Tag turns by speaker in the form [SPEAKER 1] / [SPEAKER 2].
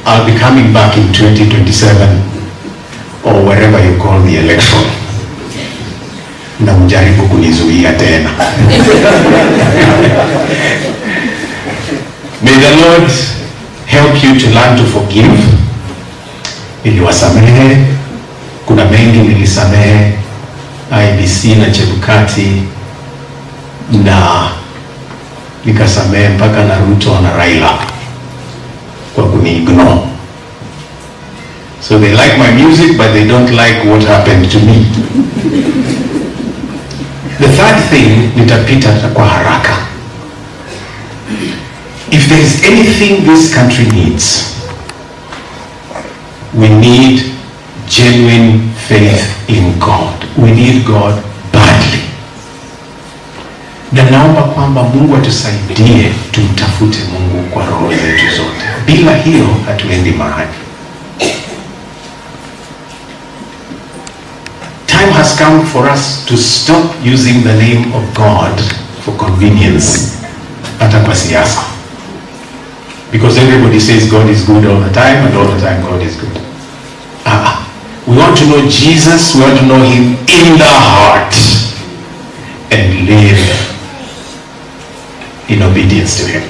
[SPEAKER 1] I'll be coming back in 2027 or wherever you call the election, na mjaribu kunizuia tena. May the Lord help you to learn to forgive. Niliwasamehe, kuna mengi nilisamehe IEBC na Chebukati na nikasamehe mpaka na Ruto na Raila kwa kuni-ignore. So they like my music, but they don't like what happened to me. The third thing, nitapita kwa haraka. If there is anything this country needs, we need genuine faith in God. We need God badly. Na naomba kwamba Mungu atusaidie tumtafute Mungu kwa roho zetu zote. Bila hiyo hatuendi mahali. Time has come for us to stop using the name of God for convenience, hata kwa siasa. Because everybody says God is good all the time, and all the time God is good. Ah, we want to know Jesus, we want to know him in the heart and live in obedience to him.